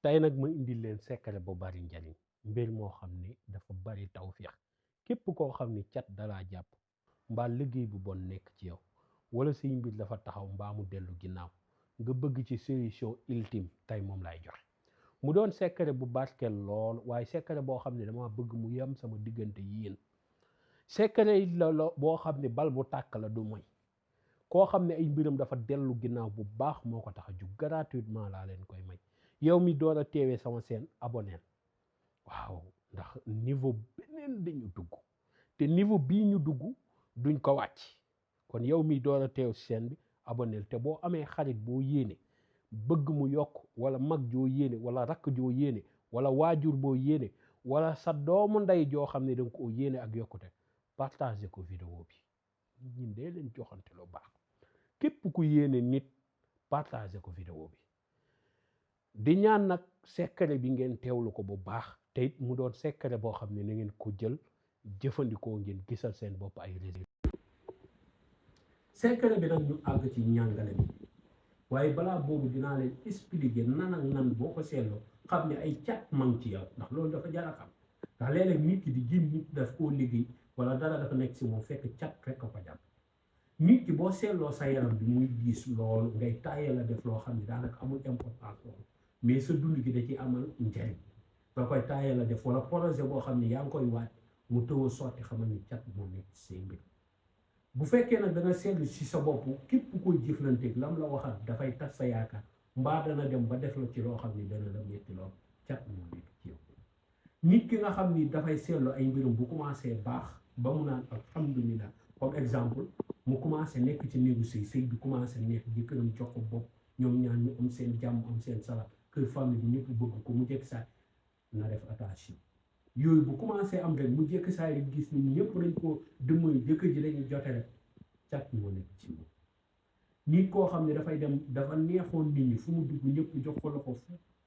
tey nag ma indil leen secret bu bari njariñ mbir moo xam ne dafa bari tawféex képp koo xam ne cat dalaa jàpp mbaa liggéey bu bon nekk ci yow wala say mbir dafa taxaw mbaa mu dellu ginnaaw nga bëgg ci solution ultime tey moom lay joxe mu doon secret bu barkeel lool waaye secret boo xam ne dama bëgg mu yem sama diggante yéen secret yi la boo xam ne bal bu tàkk la du moy koo xam ne ay mbiram dafa dellu ginnaaw bu baax moo ko tax a jug gratuitement laa leen koy may yow mi door a teewee sama seen aboneel waaw ndax niveau beneen dañu dugg te niveau bii ñu dugg duñ ko wàcc kon yow mi door a teew seen bi aboneel te boo amee xarit boo yéene bëgg mu yokk wala mag joo yéene wala rakk joo yéene wala waajur boo yéene wala sa doomu ndey joo xam ne danga ko yéene ak yokkute partager ko vidéo bi ñun dee leen joxante lu baax képp ku yéene nit partager ko vidéo bi di ñaan nag secret bi ngeen teewlu ko bu baax te it mu doon secret boo xam ne na ngeen ko jël jëfandikoo ngeen gisal seen bopp ay résultats. secret bi nag ñu àgg ci njàngale bi waaye balaa boobu dinaa leen expliquer nan ak nan boo ko seetloo xam ne ay cat mang ci yow ndax loolu dafa jar a xam ndax léeg-léeg nit ki di jëm nit daf koo liggéey wala dara dafa nekk si moom fekk cat rek ko jàpp nit ki boo seetloo sa yaram bi muy diis loolu ngay tàyyee la def loo xam ne daanaka amul importance loolu mais sa dund gi da ci amal njariñ nga koy tàyyee la def wala projet boo xam ne yaa ngi koy waaj mu tëw a sotti xamal ni cat moo nekk say mbir bu fekkee nag da nga seetlu si sa bopp képp koy jëflanteeg lam la waxat dafay tas sa yaakaar mbaa dana dem ba def la ci loo xam ne dana la metti lool cat moo nekk ci yow nit ki nga xam ni dafay seetlu ay mbirum bu commencé baax ba mu naan alhamdulilah comme exemple mu commencé nekk ci néegu sëy bi commencé nekk jëkkëram jox ko bopp ñoom ñaan ñu am seen jàmm am seen salaam kër famille bi ñëpp bëgg ko mu jekk saa na def attention yooyu bu commencé am rek mu jekk saa yi gis ni ñëpp dañ ko dëmmoy jëkkër ji dañuy jote rek cat moo nekk ci moom nit koo xam ne dafay dem dafa neexoon nit ñi fu mu dugg ñëpp jox ko loxo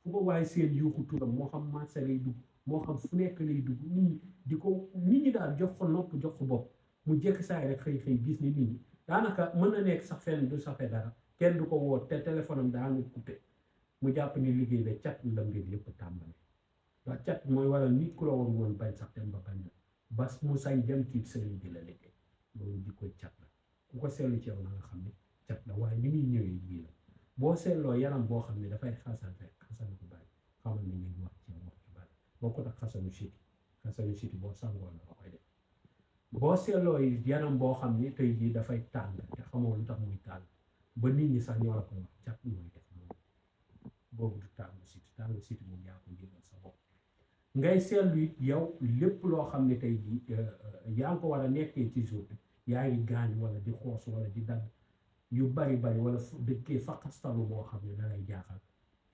fu ko waaye seen yuuxu turam moo xam marché lay dugg moo xam fu nekk lay dugg nit ñi daal jox ko nopp jox ko bopp mu jekk saa yi rek xëy gis ni nit ñi daanaka mën na nekk sax fenn du safe dara kenn du ko woo te téléphone am daanu coupé mu jàpp ni liggéey la cat la mbir yëpp tàmbale ndax cat mooy waral nit ku la woon bañ sax dem ba bañ la bas mu sañ dem ci sëriñ bi la liggéey loolu jikkoy cat la ku ko seetlu ci yow na nga xam ne cat la waaye ni muy ñëwee yii la boo seetloo yaram boo xam ne dafay xasan rek xasan bu bari xamal ni ñu wax ci wax ci bari boo ko tax xasanu siti boo sangoo la koy def boo seetloo yaram boo xam ne tey jii dafay tàng te xamoo lu tax muy tàng ba nit ñi sax ñoo la ko wax cat mooy def loolu boobu du tàng siti moom yaa ko jëlal sa bopp ngay seetlu it yow lépp loo xam ne tey jii yaa ngi ko war a nekkee ci jour bi yaa ngi gaañ wala di xoos wala di dagg yu bari wala dëkkee faqastalu boo xam ne da lay jaaxal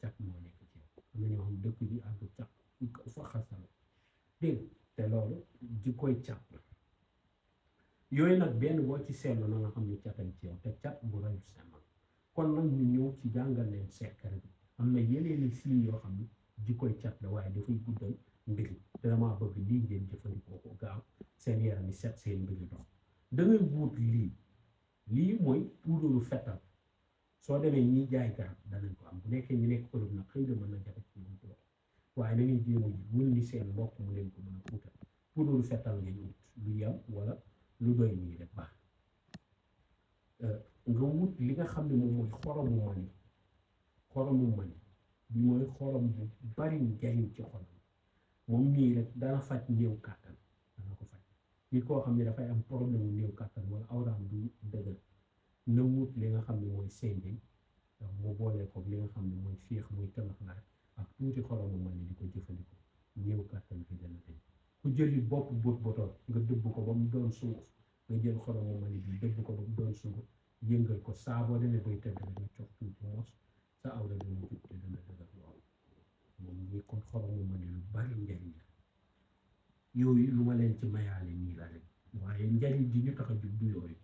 cat moo nekk ci yow am na ñoo xam dëkk bi àgg cat faqastalu dégg te loolu di koy cat yooyu nag benn boo ci seetlu na nga xam ne catam ci yow te cat bu rayu sama kon nag ñu ñëw ci jàngal leen secret bi am na yeneeni signes yoo xam ne di koy cat la waaye dafay guddal mbir te damaa bëgg lii ngeen jëfandikoo ko gaaw seen yaram yi set seen mbiri dox da ngay wut lii mooy puudaru fetal soo demee ñiy jaay garab danañ ko am bu nekkee ñu nekk Europe nag xëy na mën na jafe ci moom trop waaye na ngeen jéem a wul ni seen mbokk mu leen ko mën a puutal puudaru fetal ngeen wut lu yem wala lu doy nii rek baax nga wut li nga xam ne moom mooy xoromu mani bi mooy xorom bu bari njariñ ci xorom moom nii rek dana faj néew kàttan dana ko faj nit koo xam ne dafay am problème mu néew kàttan wala awraam du dëgër na wut li nga xam ne mooy senjeñ mu boolee ko li nga xam ne mooy féex muy tënax laaj ak tuuti xoromu mani di ko jëfandikoo néew kàttan fi dana tey ku jëli bopp botoon nga dëbb ko ba mu doon sunguf nga jël xoromu mani bi dëbb ko ba mu doon sunguf yëngal ko saa boo demee bay tëdd rek nga cox tuuti mos sa awra dana jub te dana dëgër lool moom ñi kon xoromu mani lu bari njariñ la yooyu lu ma leen ci mayaale nii la rek waaye njariñ di ñu tax a jub du yooyu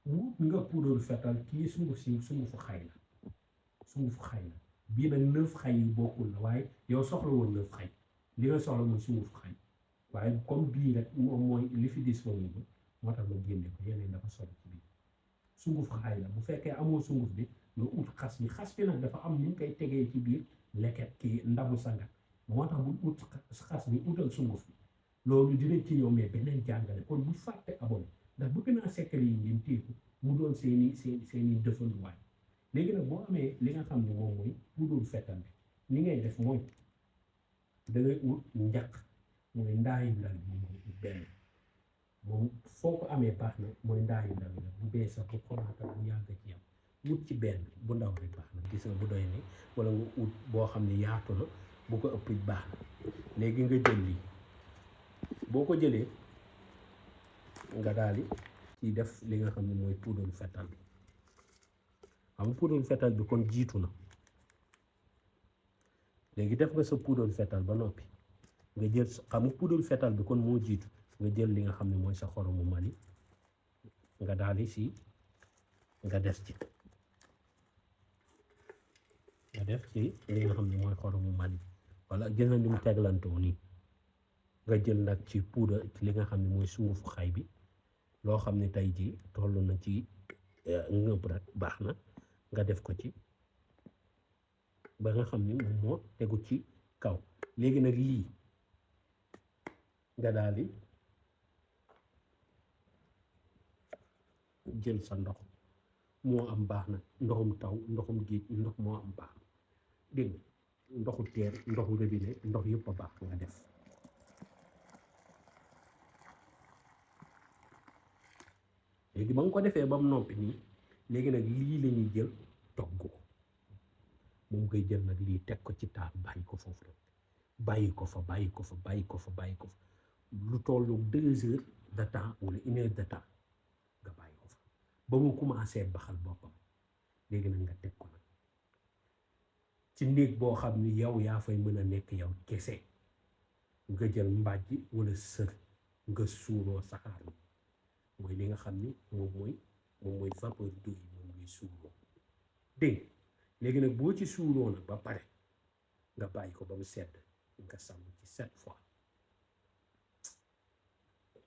wut nga puudaru fetal kii sungufu xay la bii nag 9 xay yu bokkul la waaye yow soxla woon 9 xay li nga soxla mooy sungufu xay waaye comme bii rek moom mooy li fi disponible moo tax ma génne ko yeneen dafa solo ci biir sunguf xay la bu fekkee amoo sunguf bi nga ut xas bi nag dafa am ni ñu koy tegee ci biir leket kii ndabu sangat moo tax bu ut xas bi utal sunguf loolu dinañ ci ñëw mais beneen jàngale kon bu fàtte abonné ndax bëgg naa secret yi ngeen téeku mu doon seeni dëfanduwaay léegi nag boo amee li nga xam ne moom mooy puudar fetal bi li ngay def mooy da ngay ut njaq mooy ndaayu ndal bi mooy benn moom foo ko amee baax na mooy ndaayu ndal la bu bees sax bu xonaatal bu yàgg ci yam wut ci benn bu ndaw bi baax na gis nga bu doy ni wala nga ut boo xam ne yaatu na bu ko ëpp baax na léegi nga jël lii boo ko jëlee nga daal di ci def li nga xam ne mooy puudaru fetal bi xam nga puudaru fetal bi kon jiitu na léegi def nga sa puudaru fetal ba noppi nga jël xam nga puudaru fetal bi kon moo jiitu nga jël li nga xam ne mooy sa xoromu Mali nga daal di si nga def ci li nga xam ne mooy xoromu Mali wala gis nga ni mu teglantoo nii nga jël nag ci poudre li nga xam ne mooy sungufu xay bi loo xam ne tey jii toll na ci ngëb rek baax na nga def ko ci ba nga xam ni moom moo tegu ci kaw léegi nag lii nga daal di jël sa ndox moo am baax na ndoxum taw ndoxum géej ndox moo am baax na dégg nga ndoxu teer ndoxu robinet ndox yëpp a baax nga def léegi ba nga ko defee ba mu noppi nii léegi nag lii la ñuy jël togg ko moom koy jël nag lii teg ko ci taal bàyyi ko foofu rek bàyyi ko fa lu tollu 2 heures de temps wala 1 heure de temps nga bàyyi ko fa ba mu commencé baxal boppam léegi nag nga teg ko nag ci néeg boo xam ni yow yaa fay mën a nekk yow kese nga jël mbàjj wala sër nga suuroo saxaar bi mooy li nga xam ni moom mooy vapeur d'eau yi moom ngay suuroo dégg léegi nag boo ci suuroo nag ba pare nga bàyyi ko ba mu sedd nga sàmm ci 7 fois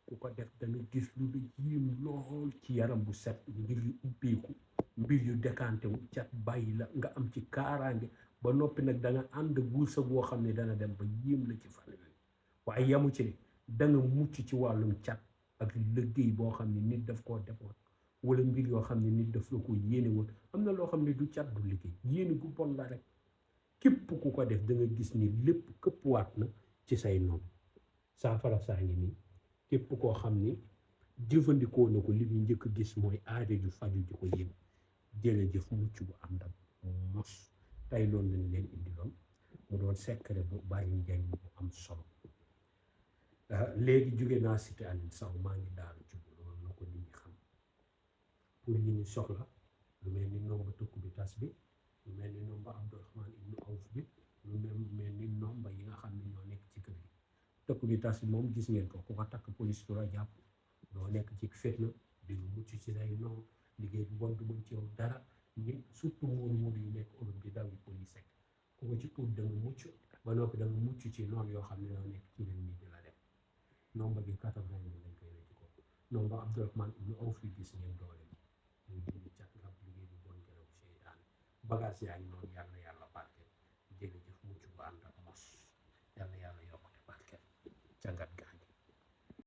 ku ko def danga gis lu la yéem lool ci yaram bu set mbir yu ubbeeku mbir yu décanté wu cat bàyyi la nga am ci kaaraange ba noppi nag danga ànd wërsëg boo xam ne dana dem ba yéem la ci fan yooyu waaye yamu ci ne danga mucc ci wàllum cat ak liggéey boo xam ne nit daf koo defoon wala mbir yoo xam ne nit daf la ko yéene woon am na loo xam ne du cat du liggéey yéene gu bon la rek képp ku ko def da nga gis ni lépp këpp waat na ci say noonu saafara saa ngi nii képp koo xam ni jëfandikoo na ko li ñu njëkk a gis mooy aajo ju faju ji ko yéen jërëjëf mucc bu ànd ak mos tey loolu lañ leen indiloon mu doon secret bu bari njariñ bu am solo léegi jóge naa cité Aline Sow maa ngi daaru ci loolu na ko nit ñi xam pour ñi ñu soxla lu mel ni nomba tëkku bi tas bi lu mel ni nomba Abdourahmane ibnu Awf bi lu mel ni nomba yi nga xam ne ñoo nekk ci kër gi tëkku bi tas bi moom gis ngeen ko ku ko takk police du la jàpp doo nekk ci fitna di nga mucc ci say noonu liggéey bu bon du mën ci yow dara ñi surtout muur yu nekk Europe di daw yi police rek ku ko ci pour da nga mucc ba noppi da nga mucc ci noonu yoo xam ne ñoo nekk ci réew mi di la def nomba gi 80 000 lañ koy wecc ko nomba Abdourahmane ibnu Awf yi gis ngeen doole bi muy dindi cat nga liggéey bu bon gëlaw seytaane bagage yaa ngi noonu yàlla barke jërëjëf mucc bu ànd ak mos yàlla yokkute barke cangat ga